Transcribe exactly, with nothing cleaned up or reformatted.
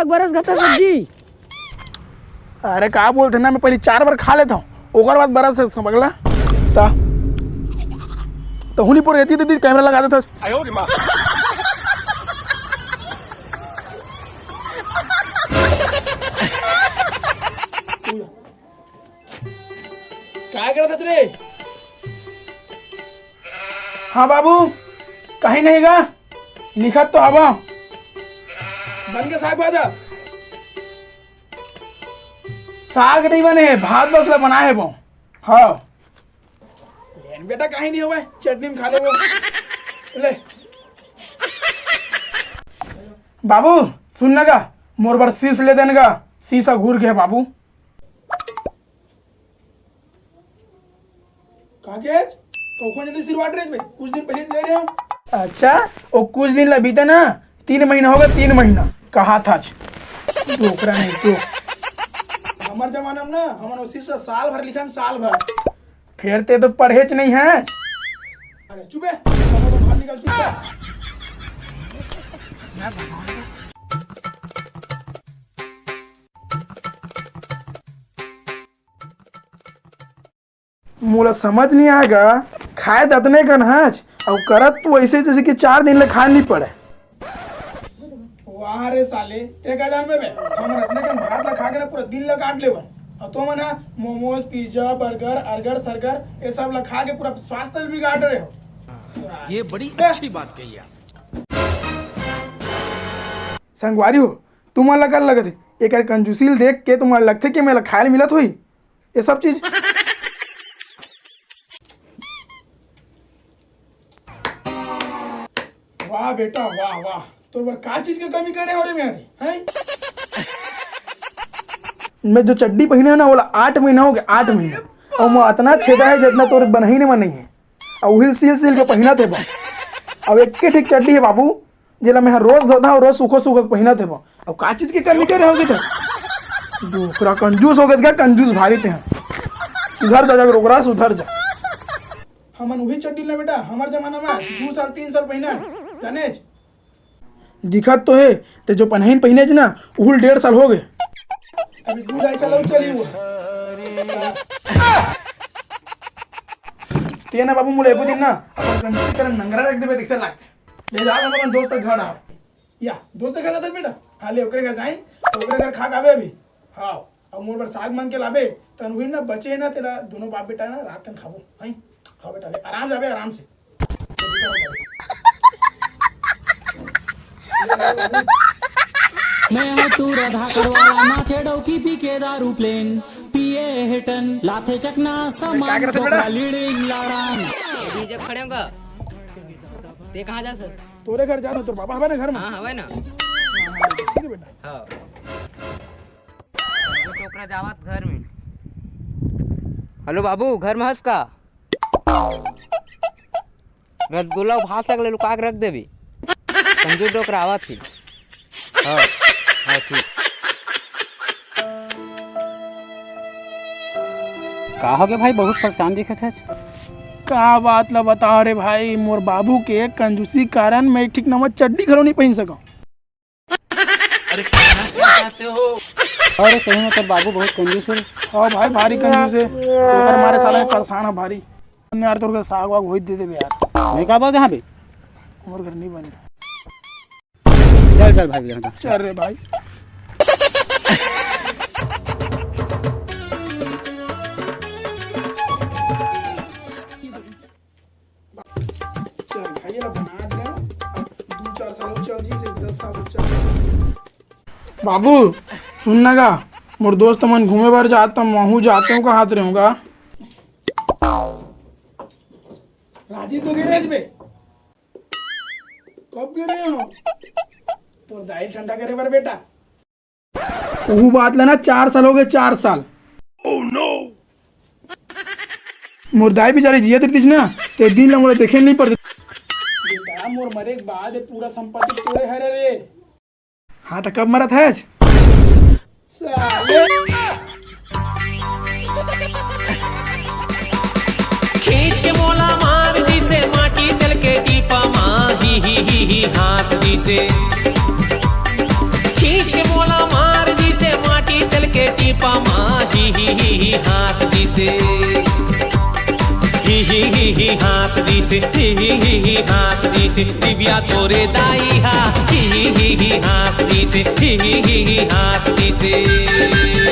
बरस घता सब्जी। अरे का बोलथे ना, मैं पहली चार बार खा लेता हूँ, ओकर बाद बरस से समझला। ता तो हुनी पर एती दीदी कैमरा लगा देता। काय करत हस रे? हाँ बाबू, कहीं नहीं गा, लिखत तो हवा। बन के साग भाजा। साग नहीं बने है, भात बस ला बनाए है वो। हाँ। लेन बेटा, कहीं नहीं होवे, चटनी में खा ले वो। ले। बाबू, सुन ना गा, मोर बर शीश ले देन गा, शीशा घूर गया बाबू। कागज, कौखो जल्दी सिरवाट रे बे, कुछ दिन पहले ले रहे हो। अच्छा, वो कुछ दिन ला बीते ना, तीन महीना हो गया, तीन महीना। कहा था आज। डोकरा नहीं तो। हमार जमाना में ना, हमन उसी से साल भर लिखन, साल भर। फिर ते तो पढ़ेच नहीं है। अरे चुप है, हम तो बाहर निकल चुप है। मोला समझ नहीं आएगा, खाए दतने कन हच, अउ करत तू ऐसे जैसे कि चार दिन ले खाए नहीं पड़े। वाह रे साले, ते का जान बे, हमन अतने कन भात ला खा के ना पूरा दिन ला काट लेवन। अउ तो मन हा मोमोज, पिज्जा, बर्गर, अर्गर, सर्गर, ये सब ला खा के पूरा स्वास्थ्य ला बिगाड़ रहे हो। ये बड़ी अच्छी बात कही आप। संगवारी हो, तुमन ला का लगत हे? एकर कंजूसी ल देख के तुमन ला लगथे कि मेला खाए ल मिलत होही? ये सब चीज। वाह बेटा, वाह, वाह। तोर बर का चीज के कमी करे हो रे मेरे, हैं? मैं जो चड्डी पहिने हंव ना, ओला आठ महीना हो गया, आठ महीना। अउ मोर अतना छेदा हे, जितना तोर बनही ने म नहीं हे। अउ उहिल सील सील के पहिनत हे बा। अउ एक के ठीक चड्डी हे बाबू, जेला मैं ह रोज धोता हूँ, रोज सूखो सूखो के पहिनत हे बा। अब का चीज के कमी करे होगे ते? डोकरा कंजूस हो गए, कंजूस भारी ते हैं। सुधर जा, जा डोकरा, सुधर जा। हमन उही चड्डी ला बेटा, हमर जमाना में दू साल, तीन साल पहिना, जानेच? दिखत तो हे, ते जो पनहीन पहिनेच ना, उहुल डेढ़ साल हो गए। अभी दू ढाई साल अउ चली वो। ते ना बाबू, मोला एको दिन ना अपन कंजूसी करन नंगरा रख देबे, देख से लाग। ले जा अपन दोस्त के घर आ। या, दोस्त के घर जाते बेटा? हाँ, ले ओकरे घर जाई, तो ओकरे घर खा के आबे अभी। हाँ, अब मोर बर साग मांग के लाबे, तन हुई ना बचे ना, तेला दोनों बाप बेटा ना रात कन खाबो, हैं? हाँ बेटा, ले आराम जाबे, आराम से। मैं हूँ तू राधा करवाला, नाचे डौकी पी के दारू प्लेन, पिए हेटन, लाथे चकना सामान, करत हे बेटा? डोकरा लीड़िंग लाड़ान। डीजे खड़े होगा। ते कहाँ जा सर? तोरे घर जाना, तोर बाबा हवे ना घर में? हाँ, हवे ना। ठीक है बेटा। हाँ। वो डोकरा जावत घर में। हेलो बाबू, घर में हस का? रसगुल्ला अउ भात साग ले लुका के रख देबे। कंजूस डोकरा आवत हे। हाँ, हाँ, ठीक। का हो गया भाई, बहुत परेशान दिखत हस? का बात ला बता रे भाई, मोर बाबू के कंजूसी कारण मैं एक ठीक नंबर चड्डी घलो नहीं पहिन सकंव। अरे, कहना क्या चाहते हो? अरे, सही में तोर बाबू बहुत कंजूस हे। हाँ भाई, भारी कंजूस हे। ओकर मारे साला मैं परेशान हंव भारी। यार, तोर घर साग वाग होई दे देबे यार। मैं का बोलत हंव बे? मोर घर नहीं बने। चल, चल भाई, यहाँ चल। चल रे भाई। चल भाई, अब बना दे। दू चार साल अउ चल जी, से दस साल अउ चल। बाबू, सुन ना गा, मोर दोस्त मन घूमे बर जात, त महू जाते हूँ, कहात रहूँगा। राजी तो गिरे बे। कब गिरे हो? तोर दाई ठंडा करे बर बेटा। ओहू बात ला ना, चार साल हो गए, चार साल। मोर दाई बेचारी जियत रहितिस ना, ते दिन ला मोला देखे नहीं पड़ते। बेटा, मोर मरे के बाद ये पूरा संपत्ति तोरे हरे रे। हाँ, तो कब मरत हस? साले। खींच के मोला मार दिसे, माटी चल के टीपा मा, ही, ही, ही, ही, हाँस दिसे। खींच के मोला ही ही ही ही हाँस दिसे, ही ही ही ही हाँस दिसे, ही ही ही ही हाँस दिसे, दिव्या तोरे दाई हा। ही ही ही ही हाँस दिसे, ही ही ही ही हाँस दिसे।